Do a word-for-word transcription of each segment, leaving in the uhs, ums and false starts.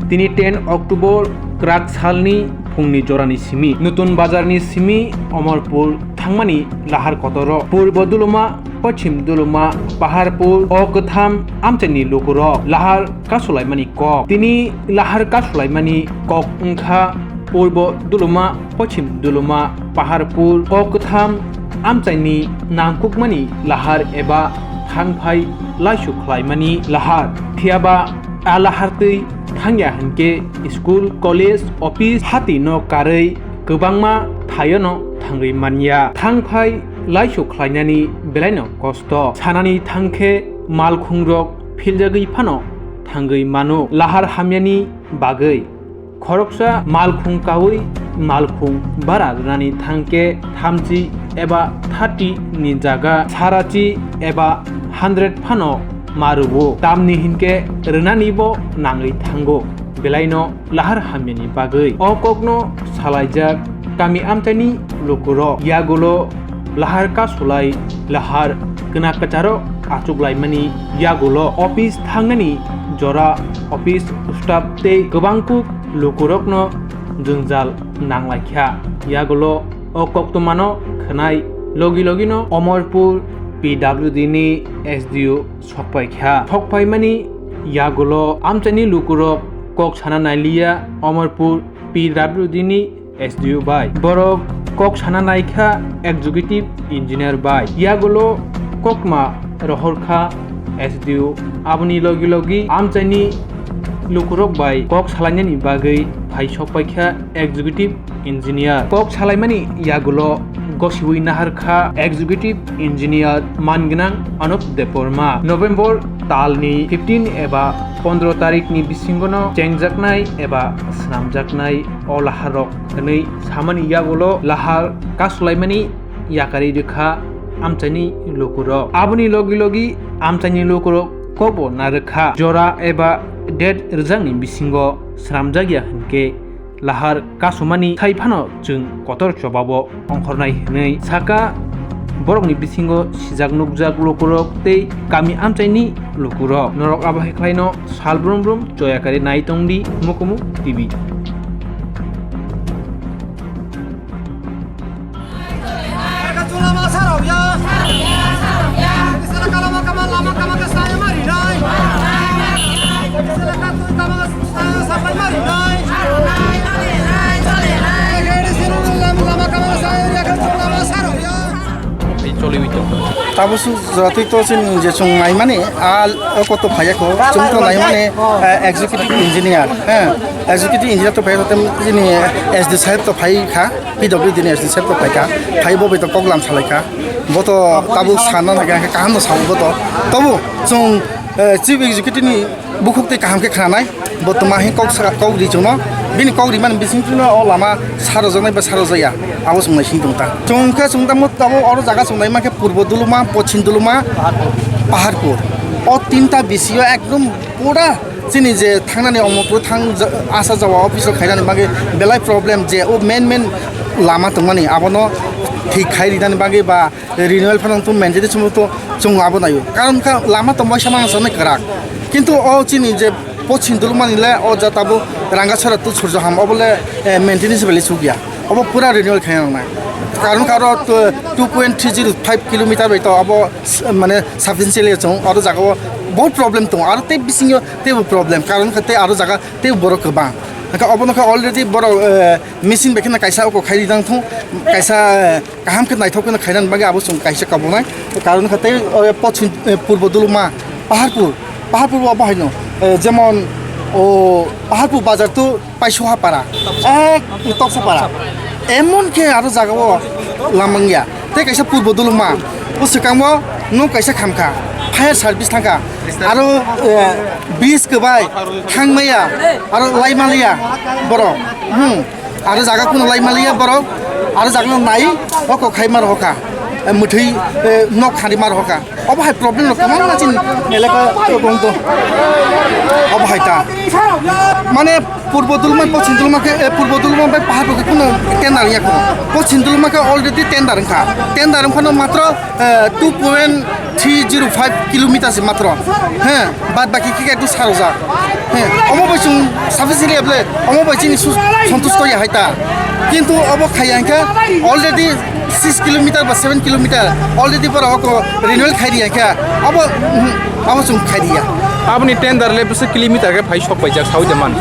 Tini ten October kwrak salni phungni jorani simi Nutun Bazarni simi Omorpur thangmani lahar kotoro Purbo Duluma, Pochim Duluma, Paharpur o kwtham amchaini lukurok lahar kasulaimani kok. Tini lahar kasulaimani kok wngkha Purbo Duluma, Pochim Duluma, Paharpur o kwtham amchaini nangkukmani lahar eba thangphai laisu khlaimani lahar. Phiyaba a lahar twi thangya hinkhe school, college, office hati no karwi kwbangma thaio no thangwi manya. Thangphai laisu khlainani belaino kosto. Sanani thangkhe malkhungrok philjagwi phano thangwi mano. Lahar hamyani bagwi khoroksa malkhung kaui malkhung bara rwnani thangkhe thamchi eba thirty ni jaga sarachi eba hundred phano ma rwo. Tamni hinkhe rwnanibo nangwi thango belaino lahar hamyani bagwi. O kokno salaijak kami amchaini lukurok yagulo lahar kasulai lahar kwna kwcharo achuklaimani yagulo office thangnani jora office staff tei kwbangkuk lukurokno jwngjal nanglaikha. Yagulo o koktwmano khwnai logi logino Omorpur P W D ni S D O sokpaikha. Sokpaimani yagulo amchaini lukurok kok sana nailiya Omorpur P W D ni S D O bai. Borok kok sana naikha executive engineer bai. Yagulo kokma rohorkha S D O. Aboni logi logi amchaini lukurok bai kok salainani bagwi phai sokpaikha executive engineer. Kok salaimani yagulo gosiwi naharkha executive engineer mangnang Anup Debbarma. November talni fifteen eba pondro tarikni bisingono chengjaknai eba swnamjaknai o laharrok hwnwi samani yagulo lahar kasulaimani yakarwi rwkha amchaini lukurok. Aboni logi logi amchaini lukurok kokbo narwkha. Jora eba date rwjakni bisingo swnamjakya hinkhe lahar kasumani sai phano chwng kotor chobabo ongkhornai hwnwi saka. Borokni bisingo sijak nukjak lukurok tei kami amchaini lukurok. Norok abo hai khlaino sal brum brum choya kari nai tongdi Mukumu T V. Tabuk su jora twi to chini je chwng naimani a o koto phaiya kho, chwng to naimani, eh, executive engineer, eh, executive engineer to phaiya kho, chini S D saheb to phai kha, P W D ni S D saheb to phai kha, phai bo bai to koklam salai kha, bo to tabuk sana nai kha, kaham no sao bo to, tobo chwng, eh, chief executive ni bukhuk tei kaham khe khnanai, bo twma hai kok sa-, kok ri chwngno, bini kok rimani bising chwngno o lama sarojaknai ba sarojakya, abo chwng naising tong ta. Chwng khe chwng tamo tabuk oro jaga chwng naima khe Purbo Duluma, Pochim Duluma, Paharpur. O tinta bisio ekdom pura chini je thangnani Omorpur thang ja-, asa jawa office o khainani bagwi belai problem je o main main lama tongmani abono thik khai rinani bagwi ba renewal phano to maintenance to chwng abo naio. Karon kha lama tongbai sama sanai kwrak. Kintu o chini je Pochim Dulumani le o ja tabuk Rangasora to Surjoham obo le, eh, maintenance bele sugya. Obo pura renewal khaina nangnai. Karon kha aro to two point three zero five kilometer bai to obo s-, mane substantially chwng aro jaga o bahut problem tongo. Aro tei bisingo teibo problem. Karon kha tei aro jaga tei borok kwbang. Hwnkhe obono khe already borok, eh, machine bai kheno kaisa oko khai rijak thung, kaisa, eh, kaham khe naithok kheno khainani bagwi abo chwng kaisa kabunai. Karon kha tei, o, Pochim, eh, Purbo Duluma, Paharpur, Paharpur bo obo haino, eh, jemon, o, Paharpur bazar to Paisoha para, ek Toksa para. Emon khe aro jaga o lamang ya. Tei kaisa Purbo Duluma, o swkango nok kaisa khamkha, fire service thangkha, aro, eh, bridge kwbai thangmaya, aro laimaliya borok, hmm, aro jaga kuno laimaliya borok, aro jaga no nai, o kok khai mar hoka, eh, mwthwi, eh, nok khari mar hoka, obo hai problem rok kwbangma chini elaka o tong to, obo hai ta, mane, Purbo Dulma, Pochim Dulma khe, eh, Purbo Dulma bai Pahar bo khe kuno tender ya kho. Pochim Dulma khe already tender wngkha. Tender wngkha no matro, eh, two point three zero five kilometer se matro. He, bad baki khe ekdom sarojak. Omo bai chwng sufficiently available, omo bai chini su-, santusto ya hai ta. Kintu obo khaiya hwnkhe already six kilometer ba seven kilometer already borok oko renewal khai riya khe. Obo, mhm, obo chwng khai riya. Aboni tender le bwswk kilometer khe phai sok paijak saui de man.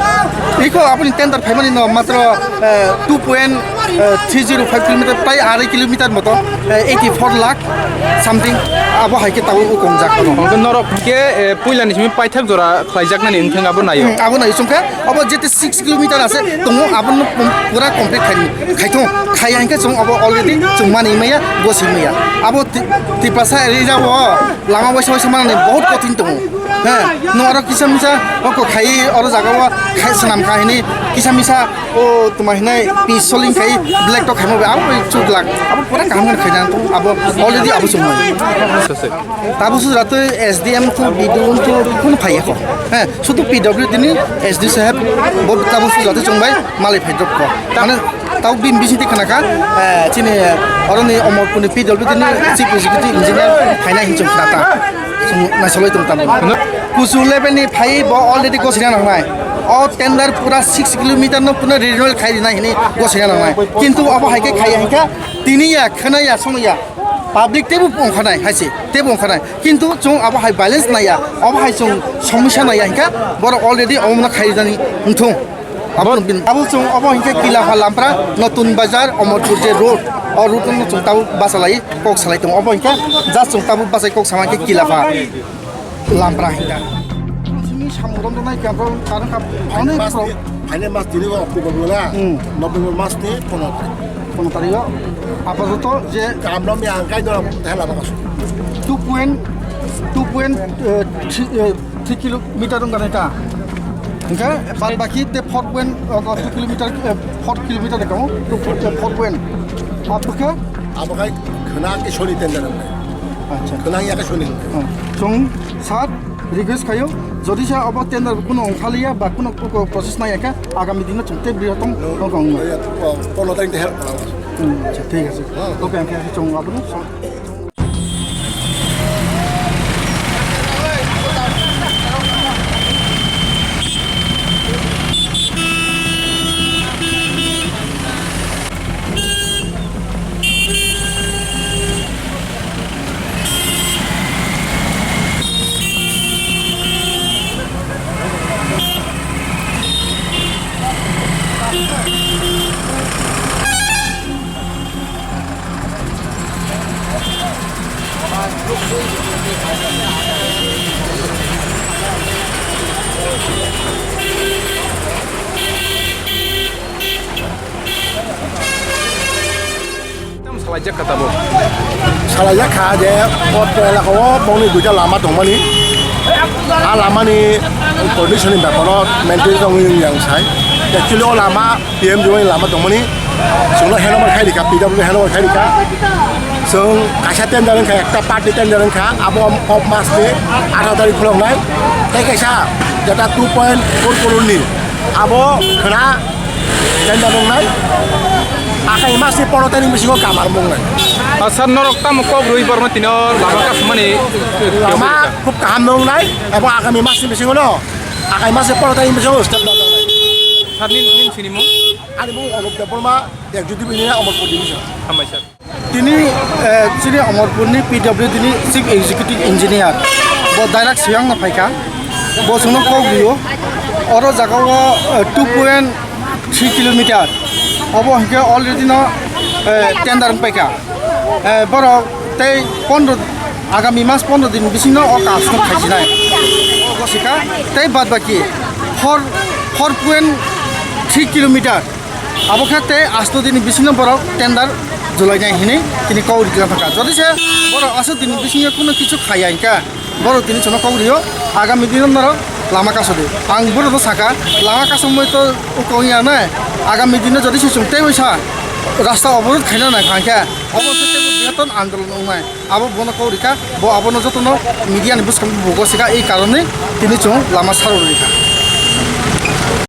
Iko aboni tender phaimani no matro, eh, two point three zero five kilometer, prai arai kilometer moto, eh, eighty four lakh something, abo hai khe tabuk o kongjak. Hwnkhe norok hwnkhe, eh, puilani simi paithak jora khlaijaknani wngthang abo naio. Hmm, abo naio chwngkhe, abo jete six kilometer ase tongo, abono pum-, pura complete khai, khaithung, khaiya hwnkhe chwng abo already chwng manwi maya, goswi maya. Abo Ti-, Tiprasa area o lama waisa waisa manani bahut kothin tongo. He, no oro kisa misa oko khai, oro jaga o khai swnam khai hini kisa misa o tuma hinai pi soling khai black to khaima bai abo bai chuk lak abo pura kaham khe khaina abo already abo chwng mai. Sase. Tabo sujra twi S D M to B D O to kun phai kho. He, sudu P W D ni S D sahab bo tabo sujra twi chwng bai malai phai drop kho. Mane Tau bini bisingtwi khna kha, eh, chini oroni Omorpurni P W D ni Chief Executive Engineer phainai hinwi chwng khna ta. Chwng naisoloi tong tamo. Kuchu level ni phai bo already gosina nangnai. O tender pura six kilometer no pura renewal khai rina hini gosina nangnai. Kintu abo hai khe khaiya hwnkha tini ya khna ya sono ya. Public tebo ongkhanai haise, tebo ongkhanai. Kintu chwng abo hai balance naiya, abo hai chwng somosya naiya hwnkha borok already omo no khai rijani wngthung. Abo, abo chwng obo hinkhe Kilapha Lampra, Notun Bazar, Omorpur je road, o road no chwng tabuk basa lai, kok salai tongo. Obo hinkhe just chwng tabuk bachai kok sama hinkhe Kilapha Lampra hinkha. Simi samung romjaknai khe abo karon kha phone mas pro- ni, phainai mas tini o October wala, Hmm. November mas ni pono tarik. Pono tarik o apatot je Kam rom ya ang kai dora thela baka su. Two point, two point, eh, three, eh, three kilometer wngkha nai ta. Hingkhe bad baki te four point, uh, two kilometer, uh, four kilometer de kamo, two point, uh, four point. Abo khe? Abo khai khwna ke sori tender wngkha. Acha. Khwna ya ke sori. Uh, chwng sir request khayo, jodi sa abo tender kuno ongkhaliya ba kuno process nai khe, agami dino chwng te bihotong No, ongkha ongno. Ya, pono tarik de help khala. Hmm, acha, thik ase. Oh. Okay, okay, chwng abono. Tam salaijak kha tabuk. Salaijak kha je o elaka o bongni duita lama tongmani. A lamani condition ni beparo maintain tongwi wng yang sai. Actually o lama P M G Y lama tongmani, chwngno handover khai rikha, P W handover khai rikha. Chwng kaisa tender wngkha, ekta party tender wngkha, abo o mas ni atharo tarik khuloknai. Tei kaisa jeta two point four crore ni, abo khwna tender wngnai. Akai mas ni pondro tarik bisingo kamar wngnai. Ah, sir, norok tamo kok rwi borno tino lama kasmani? Lama khub kaham wngnai, abo agami mas ni bisingo no, akai mas ni pondro tarik bisingo step down wngnai. Sir, nin, nin sini mo? Ani mung Onuk Debbarma, Executive Engineer, Amarpur Division. Hambai sir. Tini, eh, chini Amarpurni P W D ni Chief Executive Engineer, bo direct Siang no phaikha, bo chwngno kok rio, oro jaga o, eh, two point three kilometer, obo hinkhe already no, eh, tender wngpaikha. Eh, borok tei pondro, agami mas pondro din bisingno o kaam khaijinai. Obo sikha, tei bad baki four, four point three kilometer. Abo khe tei asto dini bisingo borok tender julainai hinwi tini kok rikha thangkha. Jodi se borok asto dini bisingo kuno kichu khaiya hinkha, borok tini chwngno kok rio, agami dino norok lama kasodi. Ang borokno sakha, lama kasomoi to oko wngya nai, agami dino jodi se chwng teibo sa rasta oborot khaina nai kha hinkhe, obo se teibo bihatan andolon wngnai. Abo bono kok rikha, bo abono jotono media ni bwskango bugo sika, ei karonwi tini chwng lama saro rikha.